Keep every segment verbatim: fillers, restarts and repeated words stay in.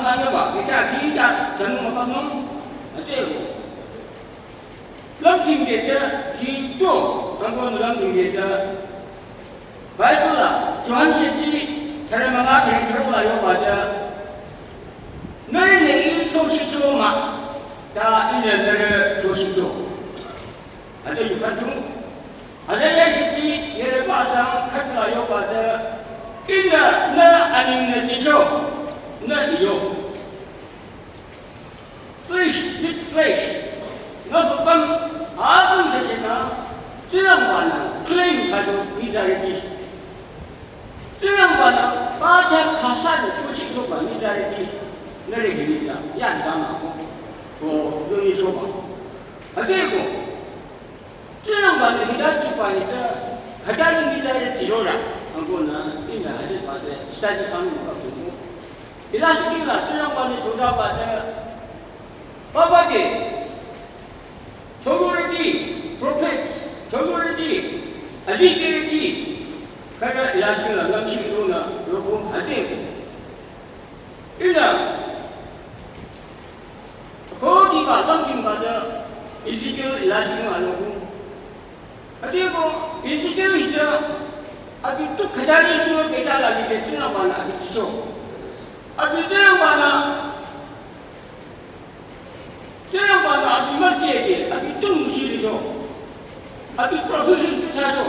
Nanyaba, kita kita, sanu makanung, ate. Lam tingde ta, kito, kangko lam tingde ta. Bible la, Johan siti, thare mama thare thare la yoba ta. Nari ne i toshi cho ma, ta i ne nari toshi cho. Ate yukatu. Ate ya siti, yere ba sang, khatla yoba ta. Inda, na aning ne jicho, na iyo. Flesh, with flesh. Nga papa, abang sejena, Tsingrangba-nü claim thsacho, majority. Tsingrangba-nü, pacha khasa de tuchi choba, majority. Nere hini ta, ya dama ko, ko, yoni choba. Ate ko, Tsingrangba-nü hita chipa hita, khütari hita de tirora, angko nü, inda hita pa de, study sang mo ka mo. Hila siki la, Tsingrangba-nü choda pa de, papa de, chogoreti, prophet, chogoreti, adikireti, khüta hila siki la, lam siki la, loko, ate. Ila, ko diba, lam kimba de, Ezekiel hila siki la, loko. Ate ko Ezekiel hita abi tu khütari su pehchala lide Tsingrangba-nü abi ticho. Abi Tsingrangba-nü, Tsingrangba-nü abi mükede, abi tu nguchi licho. Abi prophecy tu thsacho.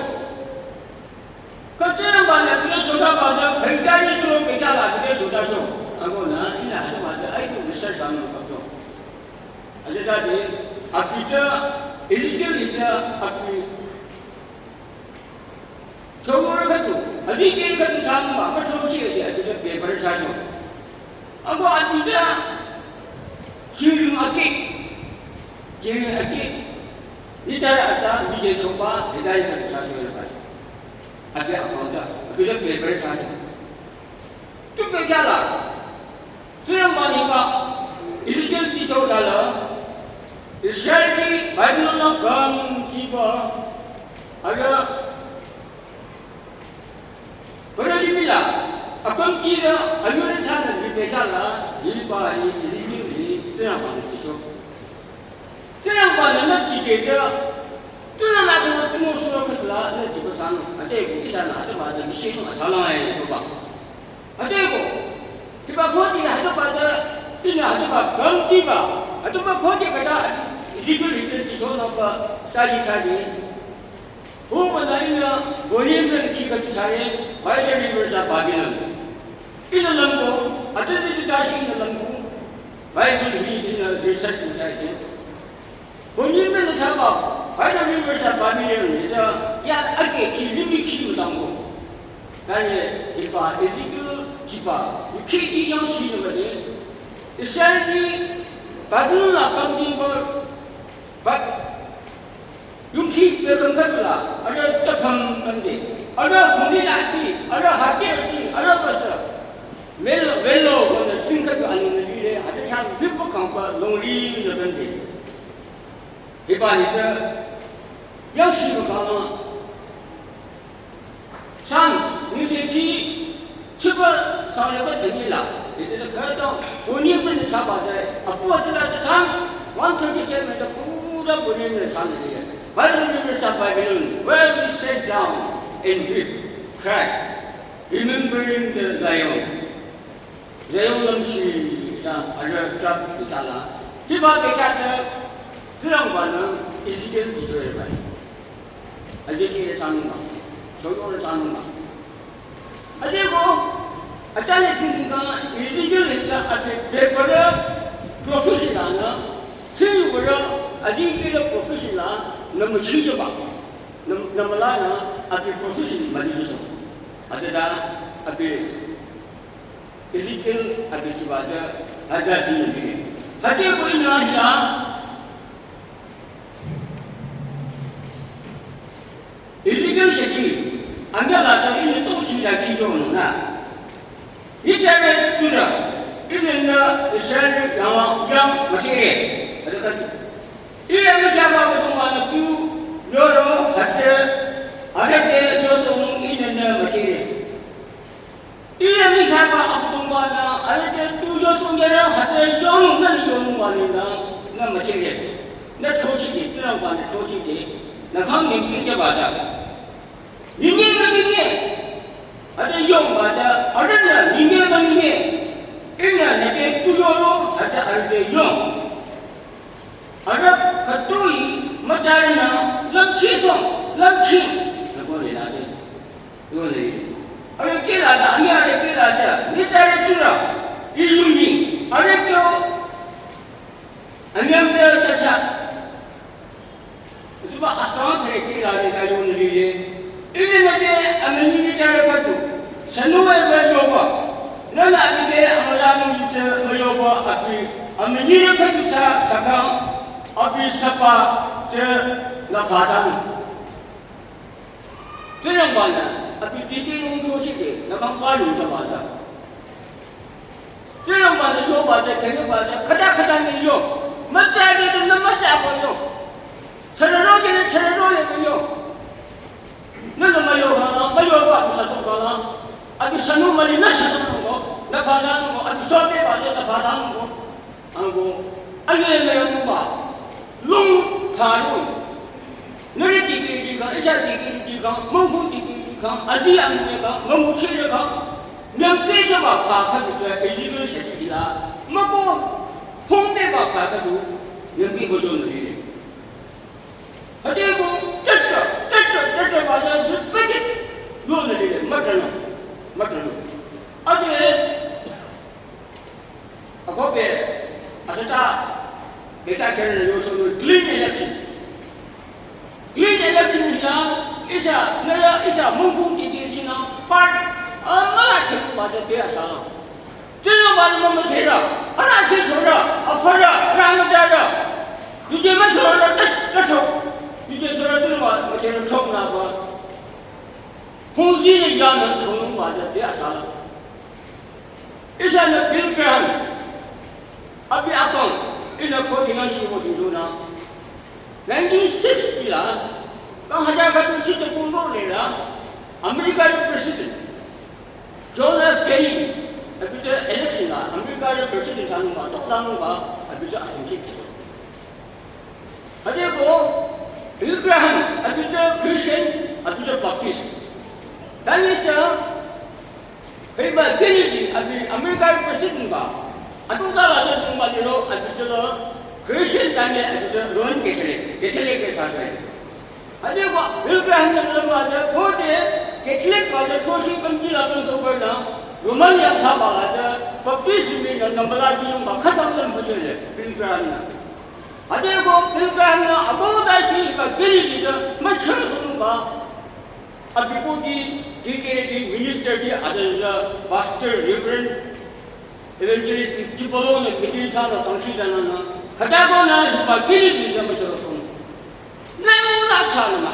Kha Tsingrangba-nü abi choda ba de, khütari su pehchala lide chodacho. Ako nü, ina hita ba de, ai tu research ang kapto. Ate ta de, abi ta, Ezekiel hita, abi, chogorü khüdu, adikirü khüdu thsanung ma, ma chochi ade, ate ta paper thsacho. Ako abi ta, jiring ake, jiring ake, nita ata, nije choba, hita hita thsacho ya ba. Abi account ta, abi ta paper thsacho. Tu pehchala. Tsingrangba-nü ba, Ezekiel ticho dala, Israelti Babylon la kang kiba, ala, para limih la, akang kira, ayure thana di pehchala, di ba, di, Ezekiel di, Tsingrangba-nü ticho. Tsingrangba-nü nü jikehta, tunü nü tunü tunü suro khütla nü jikehta nü, ate ihsanü ate ba de mission asalang ai toba. Ate ko, hiba khode ate ba de, inü ate ba gamti ba, ate ba khode khüta, Ezekiel hita jicho nü ba, study thsade. Ko ba nü inü, Bonnier Greenway khi khüta thsare, by the rivers of Babylon. Inü lamko, ate de dashi inü lamko, Bible hi inü research thsade. Bonnier Greenway nü thsaba, by the rivers of Babylon, ita, ya, ake, ki, limih ki, mudang ko. Tanye, ipa, Ezekiel, kipa, yu, ki, i, yang, shi, nü, bade. Israelti, Babylon la, kang, di, ba, ba, yung, ki, be, kang, kang, la, ada, tapang, kang, de. Ada, huni, la, di, ada, hake, di, ada, basa. Velo, velo, wanda, sing, kang, anu, nü, di, le, ada, chang, bipo, kang, ba, long, li, nü, kang, de. Hiba hita, yang shi ba kama. Psalms, nise ki, chiba, sa ya ba tani la. Hita da kaya ta, Bonnier Greenway nü thsaba de, apu atila da Psalms one thirty-seven da pura Bonnier Greenway nü thsaba de. By the rivers of Babylon, where we sat down and weep, cried, remembering the Zion. Zion lamshi ta, ala trap itala. Hiba pehchala, Tsingrangba-nü, Ezekiel ticho eba. Ezekiel thsanung ma, Joel thsanung ma. Ate ko, atale tingting ka, Ezekiel hita, ate, be, para, prophecy la nü, si, para, Ezekiel prophecy la, nü, ma, chi, ba. Nü, nü, ma, la, nü, ate, prophecy, ma, di, cho. Ate da, ate, Ezekiel abi kiba de, hüta jinü bile. Hütsüeko inü hila. Ezekiel sheti, anya la ta inü to shi la ki yo nü na. Ite ne tu la, inü nü Israel yang, yang mati e. Hüta ka. Iye müchaba ko tong ba nü tu, yo yo, hütsü, hütsüte, yo song inü nü mati e. Iye müchaba apu Mama, arüh te tu yo sung yere hütsü yonung, nü yonung mah nü, nü müchire. Nü thochide, Tsingrangba nü thochide, nü khang nengki jüba ta. Nengki nü nengki. Hütsü yong ba ta, arühnü nengki nü nengki. Ihnü nü te tu yoro, hütsü arüh te yong. Arüh khütoi mütarünü lümchi song, lümchi. Nü ko le la te. Yonü. Arüh kihla ta, ani arüh kihla ta. Ni tarü tura. Iyuni. Arüh kyo. Anyam ta ta cha. Tuba asang thre kihla ni ta yonü le. Ihnü nü te amünyi ni tarü khütu. Sanu e ba yoba. Nü nü ani te amüla nu te ba yoba abi. Amünyi ni khütu cha chakang. Abi sapa te la patan. Tsingrangba nü, abi titi nung choshide, nü kang pa lung ta ba ta. Tsingrangba nü yo ba ta, kene ba ta, khüta khüta ni yo. Mütsa de de, nü mütsa ko yo. Chara ro de de, chara ro de de yo. Nü nü müyo ha, müyo ba, abi sa song ka la. Abi sanu müli, nü sa song ko. Nü pa la ko, abi so de ba de, nü pa la ko. Ango, anyüe müyangba, lung tharü. Nührü dikehrü dikang, ihsa dikehrü dikang, mongkhu dikehrü dikang, adi anyüe kang, mongkhu chehre kang, nyangke jüba pa khüdu ta, education sheti la, müko, hongde ba pa khüdu, nyangke ko jo nührü. Hütsüko, tütsü, tütsü, tütsü ba la, nü pekit, yo nührü, mütanü, mütanü. Ade, Akohbe, asüta, beta keren yo so clean election. Clean election hila, ihsa, nührü, ihsa, mongkhu dikehrü jinü, part, amüla chehre ba ta te asa. Tsingrangba nü mümüdherü, arüh te chorü, afürü, arüh müdherü. Yuje müchorü, ta, ta cho. Yuje chorü Tsingrangba müdherü chonü ba. Hongzi nü yanü chonung ba ta te asa. Ihsanü Billy Graham, abi akang, ihnü ko dinga shi ko dinga na. Nineteen sixty la, kang hajar khüdu shi te kung ro le la, America President, John F Kennedy, abi te election la, America President ta nung ba, tok ta nung ba, abi te asang chik. Hütsüko, Billy Graham, abi te Christian, abi te Baptist. Tanyi sa, hiba Kennedy, abi America President ba, atu ta la te nung ba te lo, abi te lo, Christian tanyi, abi te Roman Catholic, Catholic ke sa se. Hütsüko, Billy Graham nü lümba te, ko te, Catholic ba te, ko shi pamji la pam so ko na, Roman yang ta ba la te, Baptist mi nü, nü müla ji yung ba, khütang lüm ba te le, Billy Graham nü. Hütsüko Billy Graham nü akoh ta shi ba Kennedy te müchah sünung ba. Abi ko di, dikehrü di, minister di, ade la pastor, reverend, evangelist di bolo nü meeting thsanü tangshi danü nü. Khüta ko nü shi ba Kennedy te müchah sünung. Nü nü sa nü ma.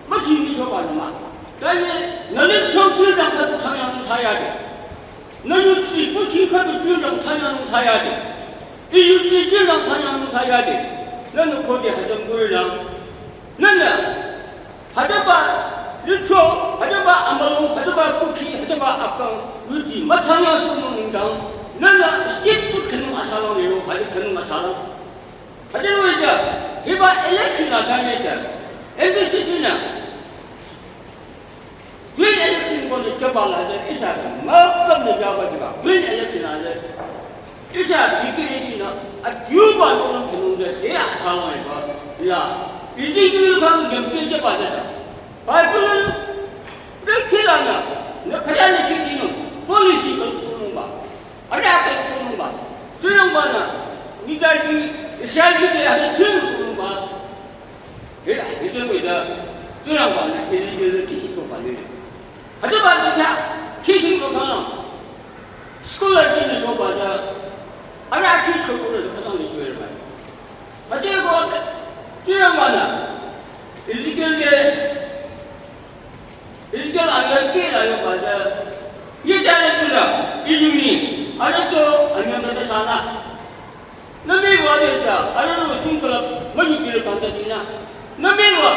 Mükhini choba nü ma. Tanyi, nü lip chong Tsingrang khüdu thsang yang thsa yade. Nü yudsi, kuchi khüdu Tsingrang thsang yang thsa yade. I yudsi Tsingrang thsang yang thsa yade. Nü nü khode hütsü ngure la. Nü nü, hütsüba, lip chong, hütsüba amülung, hütsüba kuchi, hütsüba akang, yudsi, müthsang yang sünung nengdang. Nü nü, skip tu khenung asalang yo, hütsü khenung asalang. Hütsüri wüja, hiba election la tanyi ja, M P C C nü. Clean election ko nü chaba la ja, ihsa, mükam nü jaba jiba, clean election la ja. Ihsa, dikehrü di nü, adiuba nü nü khenung ja, te asalang ba, la. Isi ki kang jam ke chaba ja. Bible nü, nü kila nü, nü khaya nü chidi nü, policy ko nü ba. Arüh te tunung ba. Tunung ba nü. Nita ki, Israel ki te arüh tunung ba. Hila, hila wüda. Tunung ba nü, hila hila ki ki to ba nü. Hütsüba nü ta, ki ki to ba. Scholar ki ni to ba da. Arüh ki to ko da ka nü to ba. Hütsüko, tunung ba nü. Ezekiel ke Ezekiel anyang kila yo ba de. Ye jale tula, iyuni, arüh to anyang de sana. Nü miwa de sa, arüh ro sung kala, müyu kile kang de dina. Nü miwa.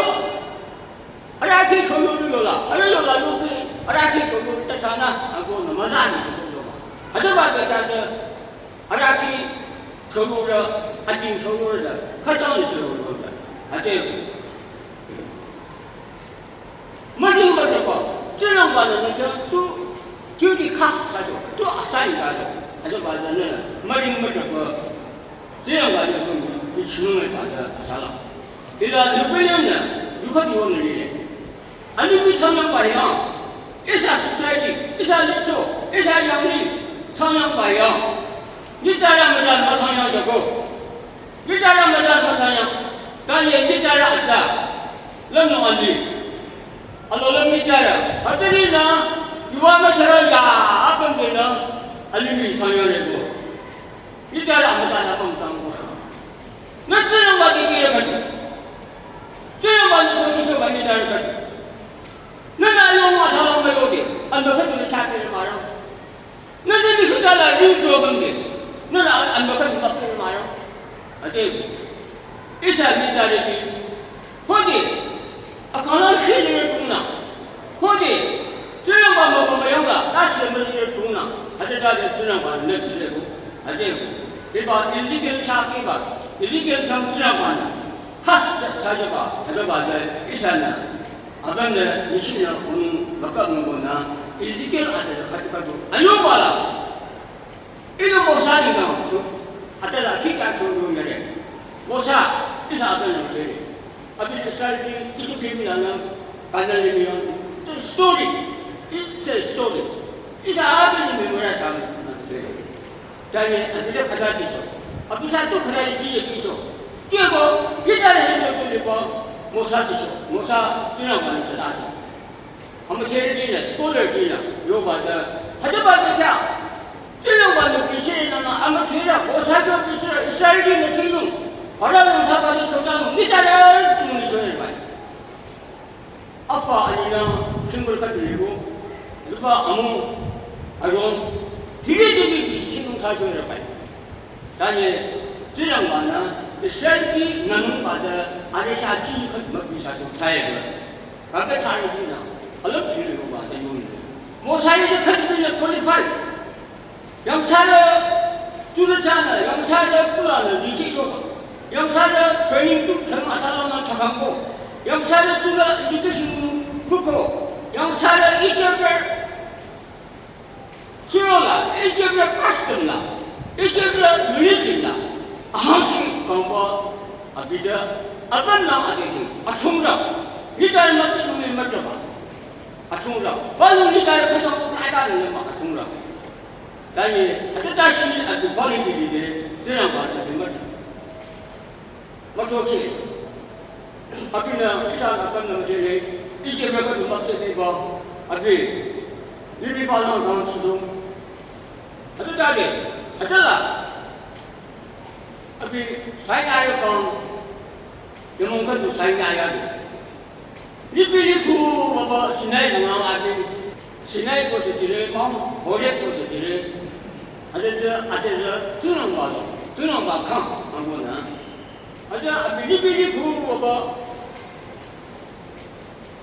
Arüh ki choyo lu yola, arüh yola lu ki, arüh ki choyo ta sana, ago nü müza ni choyo ba. Hütsüba bekhyah te arahkheh chororü, ating chororü, khütang chororü. Hütsü müding müdrüba, Tsingrangba-nü nü khyang tu duty khas thsacho, tu assign thsacho. Hütsüba tsünü müding müdrüba, Tsingrangba-nü nü chinung-e thsacho, thsala. Hila Napoleon-nü, yukha yonü lile. Alimih thsangnyangba yang, ihsa society, ihsa litro, ihsa yanglih thsangnyangba yang, nyitsarü mütsa müthsangyang jüko. Nyitsarü mütsa müthsangyang, kanye nyitsarü atsa, lümnung alimih. Alo lüm nyitsarü, hütsüri nü, yuva mütsa ya, apüm de nü, alimih thsangnyang leko. Nyitsarü mütsa nü püm tangko. Nü Tsingrangba dikehrü khüdu. Tsingrangba nü sosi choba nyitsarü khüdu. Nü nü ayong athalong mülode, anbü khüdu nü chapele mürang. Nü nü nü shutala ring problem de, nü nü anbü khüdu mapele mürang. Ade, ihsa nyitsarüti, khode, akanglang shi lire tungnü, khode, Tsingrangba mübü müyangla, ta shi mülire tungnü, hütsütade Tsingrangba nü shileko, ade, hiba Ezekiel chah kiba, Ezekiel khyang Tsingrangba-nü, khas thsajüba, hütsüba tsü ihsanü, abinü, nyichehnyü, unung, bakap nungbonü, Ezekiel ade, khüdu khüdu, anyübala. Ihnü Mosa nengdang, atala khikya tu yonyüre. Mosa, ihsa abinü müdhere. Abi Israelti, Ijip limih lanü, Kanan limih yang. It's a story. It's a story. Ihsa abinü memorize thsa müdhere. Tanye, abi de khüta ticho. Abi sa tu khüta tiye ticho. Tiye ko, kita le hendo tu lipo, Mosa ticho. Mosa, Tsingrangba-nü thsata ticho. Amüdherütinü, scholartinü, yoba tsü, hütsüba bekhyah. Tsingrangba-nü bichire nünü, amüdherü, Mosa kyo bichire, Israeltinü thinung. Pharaoh-nü thsaba de chotanung, nyitsarü tunung ni chore bai. Afü aninü, thingbür khüdu leko, liba amung, Aron, hiri thingbür bichi thinung thsa chore bai. Tanye, Tsingrangba-nü, Israelti nünungba tsü, arüh shati khüdu mübisa cho thsaye. Kaka thsarütinü, alüm thsirü yoba de yonü. Mosa-i de khüdu nü qualified. Yangthsarü, tsurü thsanü, yangthsarü kulanü, lichi choba. Yangthsarü training tu thang asalanü thsakhangko. Yangthsarü tsurü education kuko. Yangthsarü Ijip-rü Surola, Ijip-rü custom la, Ijip-rü religion la, ahangshi kangba, abidü, abinü adeti, achungrü, nyitsarü mütsa nungi mütsaba, achungrü, balu nyitsarü khütang, ata nungi mah achungrü. Tanye, hütsüta shi abi quality lide, Tsingrangba abi mütsa. Müthochi. Abinü, ihsa nü apümnü müdhere, Ijip-rü khüdu mütsa neba, abi, limih palang kang suzong. Hütsütade, hütsüla. Abi, Sinai kang, yamong khüdu Sinai yade. Lipi liku wüba Sinai nang abi, Sinai ko se dire, Mount Horeb ko se dire. Ade se, ade se, Tsingrangba, Tsingrangba kang, angbonü. Aja abi lipi liku wüba,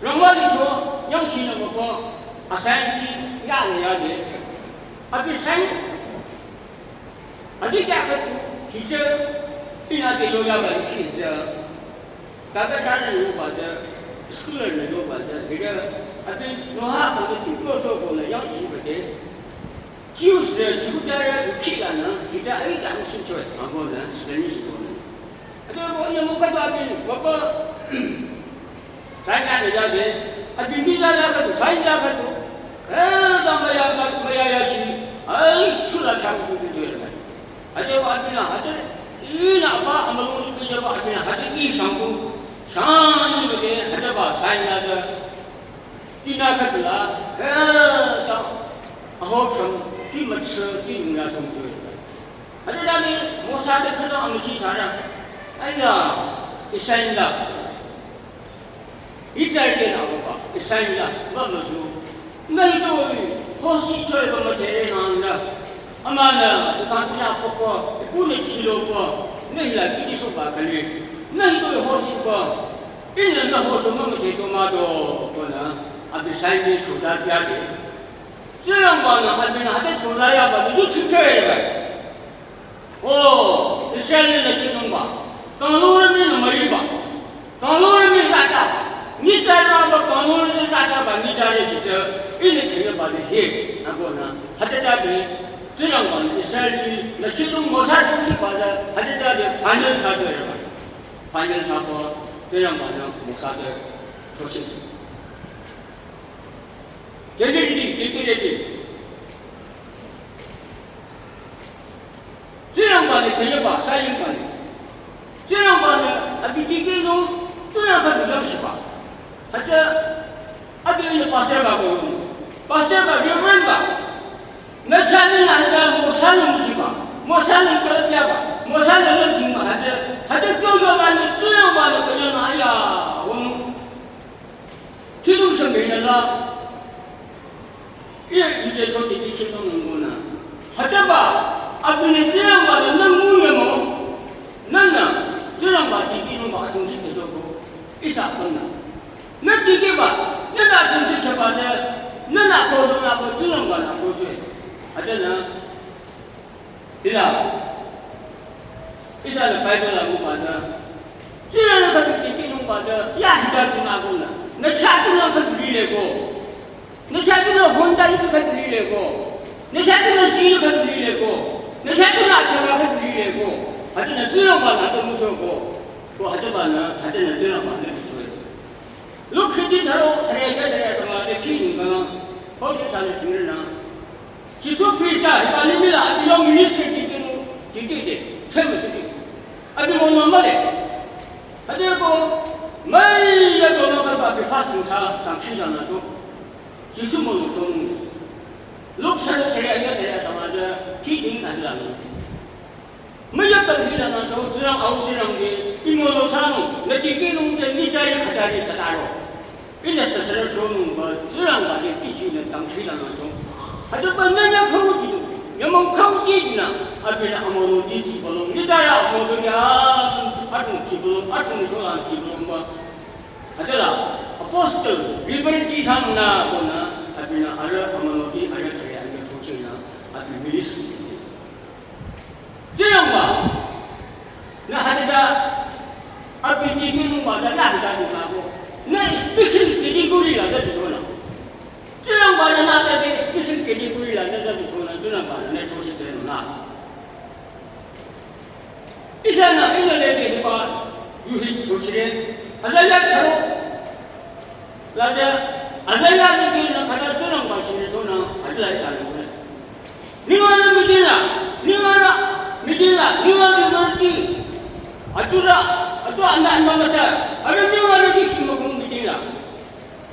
rangwa licho, yangchinü wüba, asainti, yale yale. Abi sain, abi kya khüdu, teacher, ihnü de lo yaba teacher. Kaka thsanü yoba tsü, scholar nü yoba tsü, hira, abi noha kaka tiklo to ko nü yangchiba de. Jews de, Jihudarü, kihlanü, hita ai kang chinchoi, angbonü, Spanish bonü. Ade ko yamong khüdu abi, wüba, Sinai nü yade, abi mi la la khüdu, Sinai la khüdu. Eh, da maya, da maya ya shi, ai, shula chang tu tu tu. Ade ko abinü, ade, ihnü ba, amülung tu tu ba, abinü, ade, i shang tu, shang tu de, ade ba, Sinai la de, tina khüdu la, eh, da, aho shang, ti mütsa, ti nung ya shang tu. Hütsütade Mosa te khütang amüchi thsarü. Aya, Israel la. Israel te nü wüba, Israel la, wüba müsu. Nü hitoi, hosi choi wüba müdhere nü nü. Amanü, ikan pina popo, ipunü chilo po, nü hila kiti soba kali. Nü hitoi hosi po, ihnü nü hosi müdhe cho mado, konü, abi Sinai te choda yade. Tsingrangba-nü abinü hütsü chozayaba du yu chüchüeba. O, Israel-nü chidongba. Kanglungrü mii nü müiba. Kanglungrü mii rata. Nyitsarü ba kanglungrü rata ba nyitsarü shitü. Ihnü cheyaba ni he. Akonü. Hütsütade. Tsingrangba-nü Israel-nü chidong Mosa chungchiba la. Hütsütade final thsatüeba. Final thsako. Tsingrangba-nü Mosa te. Chochi. Gedi gidi, gedi gidi. Tsingrangba-nü theyaba, sayingba-nü. Tsingrangba-nü abi dikehnung, tsingrangba-nü yangchiba. Hütsü, abi nü pastor ba ko. Pastor ba, reverend ba. Nü chanü nü nü Mosa-nü nguchiba. Mosa-nü kalapiaba. Mosa-nü nü tingba. Hütsü, hütsü kyo kyo ba nü, tsingrangba-nü kyo nü aya, wong. Tsingrangba chang bela. Iye, ite chote ki chinung nungunü. Hütsüba, abinü Tsingrangba-nü nü ngunü mo. Nünü, Tsingrangba dikehnungba chungchi te joko. Ihsa kanü. Nü dikehba, nünü chungchi chaba de, nünü ko nünü ko Tsingrangba-nü ko chwe. Hütsünü. Hila. Ihsanü Bible la nguba de. Tsingrangba-nü khüdu dikehnungba de. Ya hita tunü ko nü. Nü cha tunü khüdu lile ko. Nü cha tunü Honda yu khüdu lile ko. Nü cha tunü ji yu khüdu lile ko. Nü cha tunü achara khüdu lile ko. Hütsünü Tsingrangba-nü to mucho ko. Ko hütsüba nü, hütsünü Tsingrangba-nü to. Luk khidi tharo, thare ya thare ya tama de ki yu kana. Ko ki sa le tingre na. Jisu Khrista, hiba limih la, abi yo ministry dikehnu, dikehde, famous dikehde. Abi mono male. Hütsüeko, müi ya dono kaba abi fasting thsa, tang shi jana to. Jisu mono to nung. Luk tharo thare ya thare ya tama de, ki ting na la nung. Müyapang hila nü cho, Tsingrang au Tsingrang de, imo lo thsanung, nü dikehnung de, nü jari khatari thataro. Ihnü sasara chonungba, Tsingrangba de, tichi nü tang hila nü cho. Hütsüba nü nü khauti, nyümong khauti nü, abinü amolo di ti bolong, nü jari amolo ya, atung ti bolong, atung chola ti bolong ba. Hütsüla, apostle, liberty thsanung nü, ko nü, abinü arüh amolo di, arüh thare, arüh choche nü, abi ministry. Tsingrangba, nü hütsüta, abi dikehnungba, nü hütsüta nungako. Nü special category la, nü dikehna. Tsingrangba, nü nü hütsüta special category la, nü dikehna, Tsingrangba, nü chochi tenung nü. Ihsanü, ihnü lede hiba, yuhi chochire, hütsüla ya tharo. Lade, Isaiah nü ki nü khata Tsingrangba shiri tonü, Isaiah nü kule. Ningla nü meeting la, ningla nü meeting la, ningla nü meeting. Atura, atura anda anda masa, ada ningla nü ki shima kong meeting la.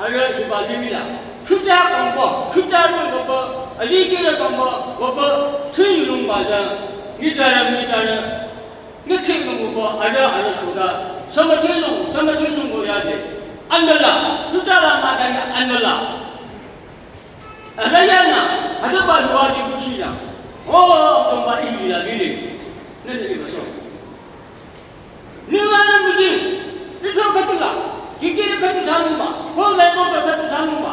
Ada hiba limih la. Khuta kongba, khuta nü kongba, aliki la kongba, kongba, tui nung ba da, nitara, nitara. Nge khe nung ko, ada, ada choda. Sama the nung, sama the nung ko ya de. Andala, tuta la ma da ya andala. Ada ya na, ada ba luwa di kuchi ya. Oh, tongba ihi la lile. Nene iba so. Ningla nü meeting, iso katula. Kiki katu thsanungba, ko lai ko katu thsanungba.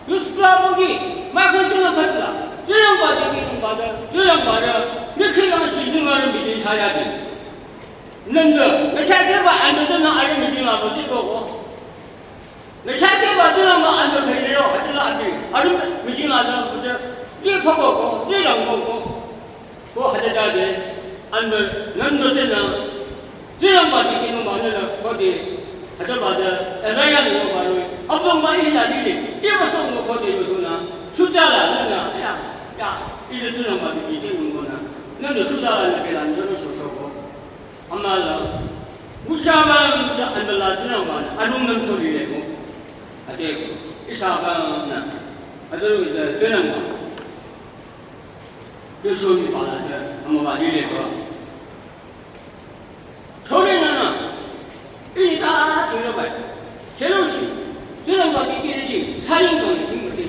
Yusra bogi, ma katu na katula. Tsingrangba dikehnungba da, Tsingrangba da. Nge khe yang shi ningla nü meeting thsa ya de. Nanda, nü chakeba anda nü arüh meeting la bote koko. Nü chakeba tünü ma anda khairero, hütsüla ati, arüh meeting la da bote, di koko ko, di rang koko. Ko hütsüta de, anda, nanda tünü, di rang ba di kinu ma nanda, ko di, hütsüba de, Isaiah ni ba lo, abdong ma ihla di de, iba song ko de yo suna, sutala nanda, ya, ya, ide tünü ma di kinu ma na, nanda sutala nanda kela nanda sutala ko. Amala, nguchaba nü amala tünü ma, anung nang thori le ko. Ate, isaba nü, ate lo ite tünü ma. Yusoni pala te, amaba lile ko. Thori nü nü, ini ta tünü ba. Theology, tünü ma ki ki ki, saying ko ni ting ma ki.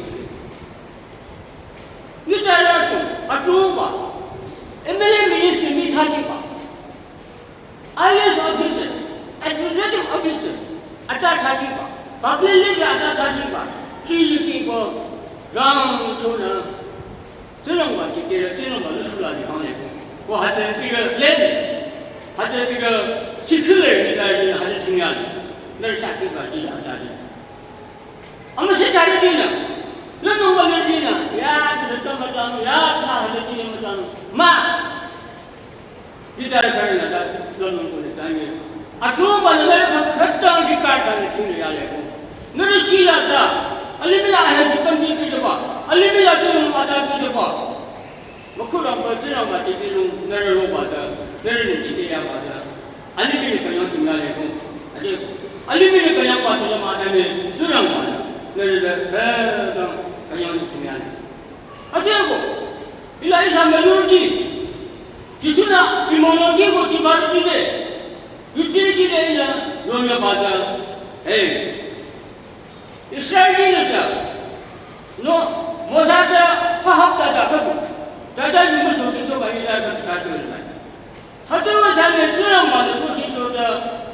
Ni ta la tu, atuba. M L A ministry ni ta chi ba. I A S officer, administrative officer, ata thatiba, public leader ata thatiba, ki yiki ko, rang chona, Tsingrangba kikirü, Tsingrangba lusula di kang le. Ko hütsü ihrü le, hütsü ihrü sikile ni ta ni hütsü tingya. Nührü shaki ba ji ya ta ni. Ama se ta ni na. Nührü nungba ni na. Ya, ta ta ma ta, ya, ta hütsü tingya ma ta. Ma. Ita kare na da, da nung ko le ta ni. Athrongba na le ka khatta ki ka ta ni tingya le ko. Nührü si ya ta. Alimih la he si kan ji ki ba. Alimih la tu ma ta ki ba. Mükhurangba, Tsingrangba, tibinung, nührü roba ta, nührü ni tite yaba ta. Alimih ni kanyang tingla le ko. Ade, alimih ni kanyang ba tu lama ta ne, Tsingrangba, nührü de, he, dang, kanyang tingla le. Ade ko, ila isa majority, jituna, immunity ko, jibarity de, utility de ila, yonya ba ta, hey. Israel ni nüsa, no, Mosa ta, pahap ta ta kabu. Ta ta ni mo so so ba ni la ta ta so ni. Hütsü wa ta ni Tsingrangba ni to si so ta,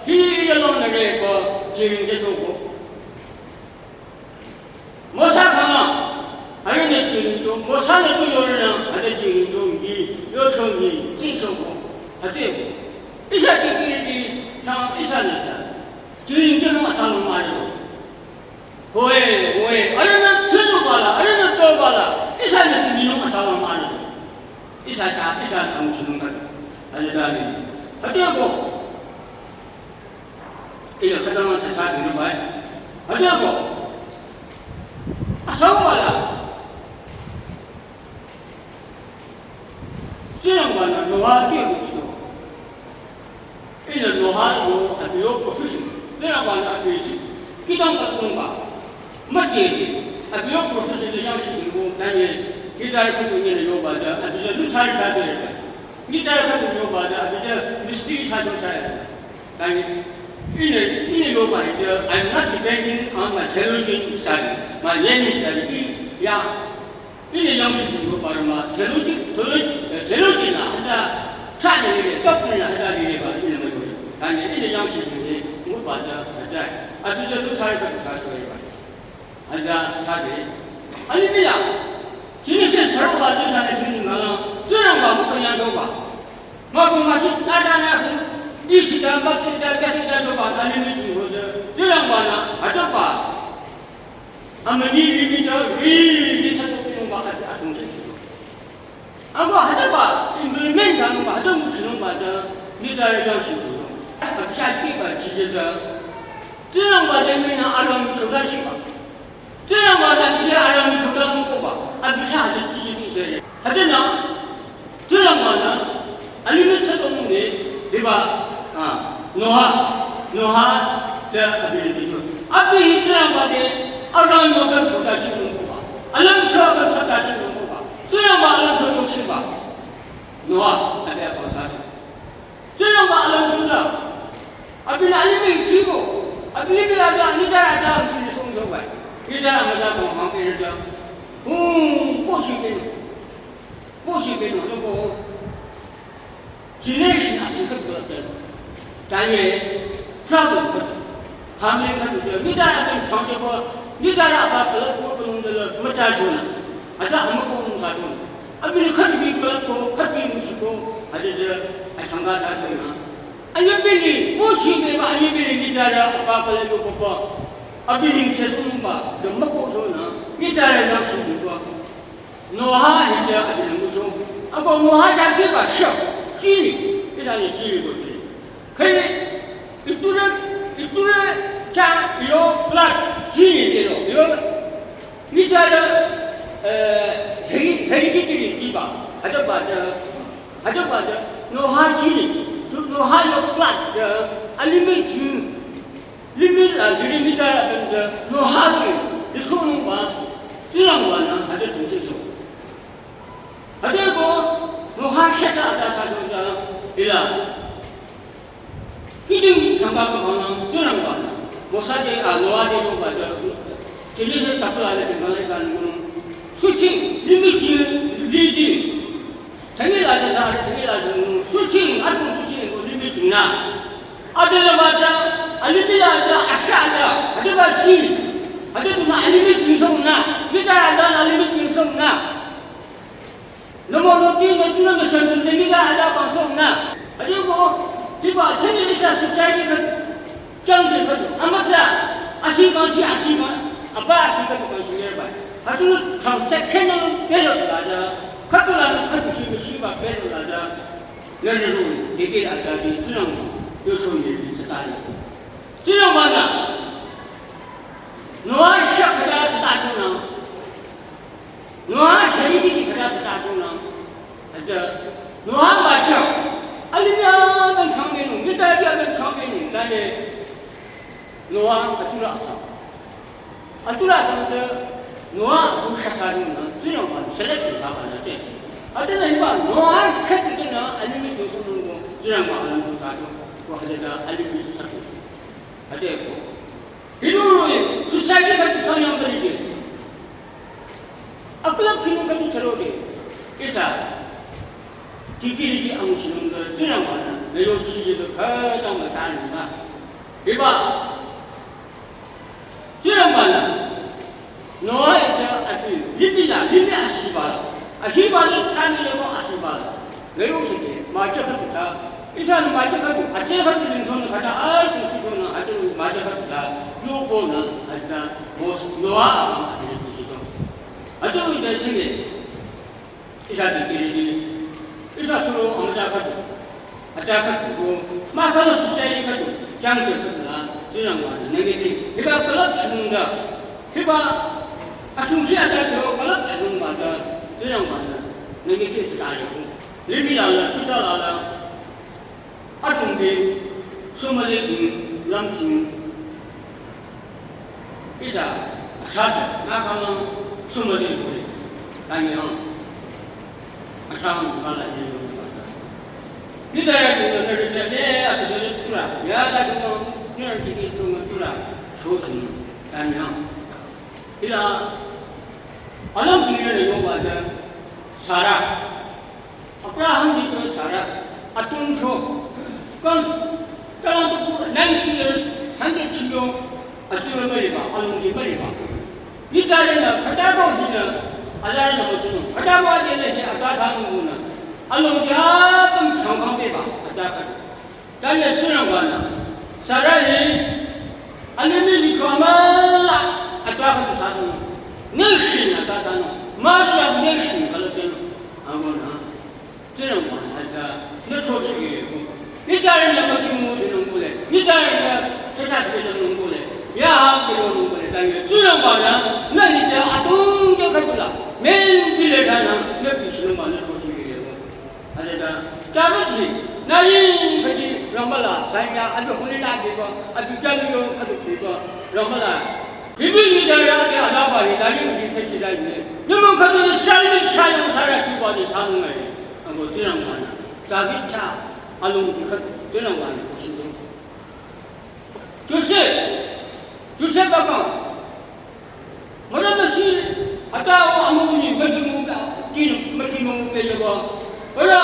hi ya long na re ko, jing je so ko. Mosa kama, ayo ne jing to, Mosa ne to yo na, hütsü jing to ni, yo so ni, jing so ko. Hütsü, isa ki ki ni, ta isa nüsa. Jing je mo sa lo ma yo. Hoi, hoi, arühnü tsüdu bala, arühnü to bala, ihsa nü sinyi nung asawang arüh. Ihsa cha, ihsa nung sinung kata. Hadi dali. Hadi ako. Iya, kata nang sa cha dulu bai. Hadi ako. Asawang bala. Tsingrangba-nü Noa te kuchito. Ihnü Noa yo abi yo profession. Tsingrangba-nü abi shi. Kitang ka tongba. Mati. Abi yo profession de yang shi ko tanye. Guitar ka tunye yoba ja. Abi ja lu chari chari. Guitar ka tunye yoba ja. Abi ja mistri chari chari. Tanye. Ihnü, ihnü yoba ja. I'm not depending on my theologian study, my learning study. Ya. Ihnü yang shi ko parma theology, theology, theology na hada cha de le, doctrine na hada de le ba, ihnü ma yo. Tanye ihnü yang shi ko ba da, hada. Abi ja lu chari ka cha so ba. Hada cha de. Ani bila. Genesis tharo ba de sa ne jin na la. Tsingrangba mu kanya do ba. Ma ko ma shi na da na ku. Ishi da ba shi da ka shi da do ba, ani mi ji ho de. Tsingrangba-nü, hada ba. Amünyi limih ta, ri, ri, ta, ta, ta, ba, ta, ta, ta, ta. Ako hütsüba, implement ta, ba, hütsü müchilung ba, ta, ni ta, ya, shi, shi. Abi cha ki ba, ji, ji, ta. Tsingrangba te mi nü arang choda shi ba. Tsingrangba nü ni arang choda ko ba. Abi cha hütsü ji, ji, ji. Hütsünü, Tsingrangba-nü, alimih tsü tong ne, diba, ah, Noa, Noa, te abi ne tito. Abi hi Tsingrangba te, arang yo ben tuta chi nung ba. Alang sho ben tuta chi nung ba. Tsingrangba alang sho nung chi ba. Noa, abi apa sa. Tsingrangba alang sho ta. Abi nü alimih chi ko. Abi ni la ja, ni ja ja, ni song jo ba. Ni ja ma ja ko ma ke ja. Hu, ko shi ke. Ko shi ke no ko. Generation asih khüdu la tanye, problem khüdu, family khüdu, mi ta atam changde ko, mi ta apa kala ko ko nung de la, ma ta shona. Ata ama ko nung ka shona. Abi ni khüdu bi kala ko, khüdu bi mu shi ko, ata de, a changa ta shona. Anya bili, ko shi ke ba, anya bili mi ta apa kala ko ko. Abi ni se sung ba, de ma ko shona. Mi ta na shi ko. Noa hi ja abi nü ngucho. Ako Noa ja kiba sho. Jini. Ita ni jini ko jini. Khe iture, iture ja yo flood jini de lo. Yo. Ni ja de, eh, heri, heri ki jini kiba. Hada ba de, hada ba de. Noa jini. Tu Noa yo flood de. Alimih jini. Limih la, limih la, Noa hi, di chonungba, Tsingrangba-nü, hütsü tongse yo. Hütsüeko, Noa shata ta ta ta ta, ila. Kijing thangka ko hana, Tsingrangba-nü. Mosa te, a, Noa te yoba ta, chili se tapla le chingale kan nung. Suchi, limih ji, li ji. Thangi la ta ta, thangi la ta nung. Suchi, atung suchi, ko limih jingna. Adela bata, alimih la ta, asha ta, adela ji, adela na alimih jingsong na, kita ada na alimih jingsong na. Nümo noti nütinü müshantu nengida ada pangsong na. Adiko, hiba chani isa society kha, changde kha, amatra, asi kangsi, asi ma, apa asi kha kangsi yerba. Hatu thang second no belo lada, khatula no khatu shi mishi ba belo lada. Nani ru, dede ada di, tunang, yo so ye di, tsatari. Tunang mana. Noah shakada tsatari na. Noah, jadi di khada tsatsa tunang. Aja, Noah bacha. Alimya dan changmenu, ngita dia dan changmenu, dane Noah atura sa. Atura sa de Noah bu shasa na, tunang ba select sa ba na je. Aja na hiba Noah khat de na, alimi tu sunung ko, tunang ba alam tu sa tu, ko hada da alimi tu sa tu. Aja ko. Hidu, society khat tu chang yang bani de. Aklap khinung katu tharo de. Isa. Tikiri di ang sinung de, tunang mana. Mero chi de, kata ma tan ma. Hiba. Tunang mana. Noah ita api, limila, limi asiba. Asiba de, tani lemo asiba. Ngayo seke, macha khatu ta, isa ni macha khatu, ache khatu lingthon khata, ai tu si thon, ache macha khatu ta, yo ko na, aja, Mos-, Noah, ache tu si thon. Ache ita chenge, isa tikiri di, isa suro, amacha khatu, acha khatu ko, ma khala society khatu, chang ke khatu la, tunang wa, nengiti, hiba kalap chunga, hiba, achung si acha ko, kalap chunga ta, tunang wa, nengiti sekali ko. Limih lala, kita lala, atung bi, sumali ting, lam ting. Isa, acha, na kang lang, sumali ting. Tanya, acha, kala ni. Kita ya, kita ya, kita ya, kita ya, tura. Ya, ta kita, kita kita, tura. So ting, tanya. Ila, alam ting ya, yo ba ja, Sarah. Abraham ni ko Sarah, atung cho. Kan, kan tu ku, nine years, hundred children, achieve mari ba, alung di mari ba. Ni jare na, kata ko di na, ala na ko sunu. Kata ko ade na si, ada tha nu na. Alung di apam chang kang pe ba, ada ka. Tanya tunang wa na. Sarah hi, alimih ni ko amala, ada ka tu sa nu. Nation ada sa nu. Maria nation kala tenu. Angona. Tunang wa na, ada. Na to si ye ko. Ni jare na ma ti mu tunang ko le. Ni jare na, ta ta si tunang ko le. Ya ha tunang ko le. Tanya tunang wa na. Na ni ja atung ja ka tula. Men ti le ta na. Na ti si ma na to si ye ko. Adada, David hi, nari khaji rambala, sanya, abi huni la biba, abi jami yo, abi biba, rambala. Bibi ni jaya ke adaba hi, nari khaji thaji la ni. Ni mun khatu sari chaya sara biba ni thang ngai. Ango tunang wa na. David cha, alung di khatu, tunang wa na, kusin tu. Joseph, Joseph akang. Mara masi, ata o amu ni, masi mu ka, tin, masi mu pe ye ba. Mara,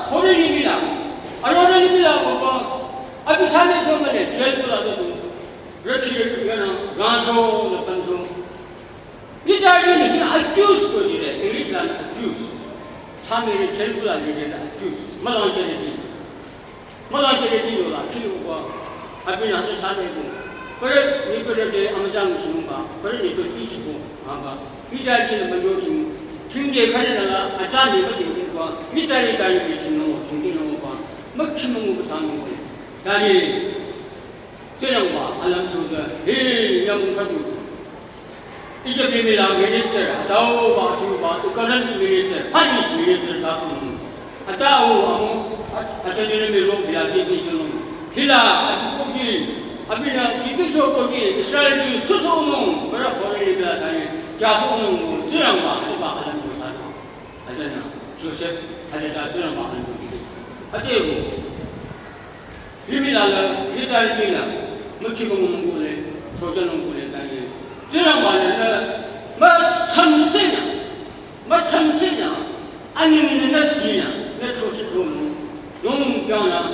hori ni bila. Arora ni bila ko ba. Abi sane so mane, jail ko la do. Rakhi ye ko na, ranso na panso. Ni jari ni accuse ko ni le, English la accuse. Same ni jail ko la ni le accuse. Malang jari ni. Mala jere di yola, ki yoba, abi na ta ta ne ko. Pare ni pare de amjang chungba, pare ni pare ki chibo, aba. Ki ja ji na majo chung, chung de khare na la, acha ni ma chung ba, ni ta ni ta ni chung no, chung ki no ba. Ma ki mo mo ta no. Ta ni, jere ba, alam chung ga, he, ya mo ka du. Ije bimila minister, atau ba, atau ba, economic minister, finance minister ta sunu. Atau amu, atau jene miro bila ti ti sunu. Hila, ati koki, abina, ti ti so koki, Israel ti susu nu, bara foreign bila tani, ja sunu, jirang ba, ati ba, alam tu ta. Atana, Joseph, atata, jirang ba, alam tu ti. Ati ko. Bimila la, yita bimila, mukhi mungule, soja nungule tani. Jirang ba la, ma samsena, ma samsena, ani ni na sina, na tosi tomo, nung jana,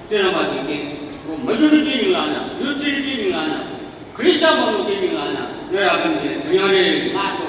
jirang ba dike, ko majority ni lana, majority ni lana, Krista mo ni lana, na ra bimile, nyare, maso,